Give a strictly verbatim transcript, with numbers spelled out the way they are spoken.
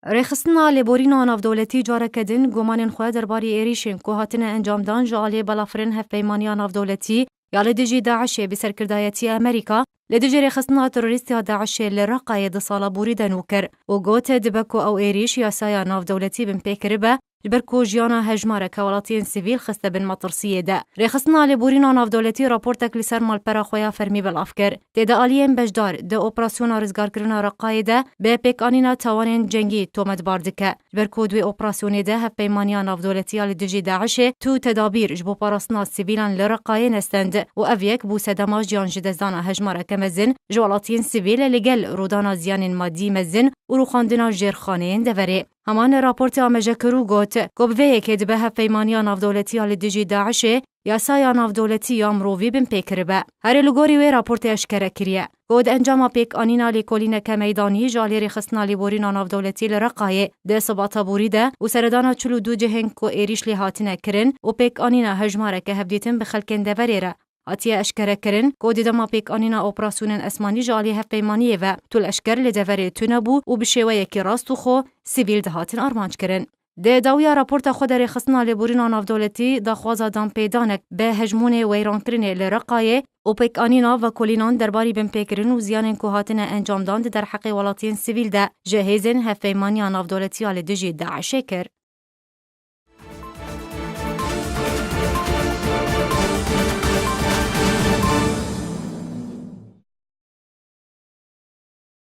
Rêxistina lêborîna navdewletî careke din gumanên xwe derbarî êrîşên ku hatine encamdan ji aliyê balafirên hevpeymaniya navdewletî ya li dijî DAIŞê bi serkirdayetiya Amerîka li dijî rêxistina terorîst ya DAIŞê li Reqayê di sala borî de nû kir û got, dibe ku ew êrîş yasaya navdewletî binpê kiribe, ji ber ku jiyana hejmareke welatiyên sivîl xiste bin metirsiyê de. Rêxistina lêborîna navdewletî raportek li ser malpera xwe ya fermî belav kir. Tê de aliyên beşdar di operasyona rizgarkirina Reqayê de bi pêkanîna tawanên cengî tometbar dike. Ji ber ku di wê operasyonê de hevpeymaniya navdewletî ya li dijî DAIŞê tu tedabîr ji bo parastina sivîlan li Reqayê nestend û ev yek bû sedema jiyan ji destdana hejmareke mezin ji welatiyên sivîl li gel rûdana ziyanên madî mezin û rûxandina jêrxaneyên deverê. Heman raportê amejekirû got ku bi vê yekê dibe hevpeymaniya navdewletî ya li dijî DAIŞê yasaya navdewletî ya mirovî binpê kiribe. Herê li gorî wê raportê eşkere kiriye ku di encama pêkanîna lêkolîneke meydanî ji alî rêxistina lêborîna navdewletî li Reqayê di sibata borî de û seredana çil û du cihên ku êrîş lê hatine kirin û pêkanîna hejmareke hevdîtin bi xelkên deverê re hatiye eşkerekirin ku di dema pêkanîna operasyonên esmanî ji alî hevpeymaniyê ve tu leşker li deverê tune bû û bi şêweyekî rastûxo sivîl dihatin armanc kirin. Di dawiya raporta xwe de rêxistina lêborîna navdewletî daxwaza danpêdanek bi hejmûnê weyrankirinê li Reqayê û pêkanîna vekolînan derbarî binpêkirin û ziyanên ku hatine encamdan di derheqê welatiyên sivîl de ji hêzên hevpeymaniya navdewletî ya li dijî DAIŞê kir.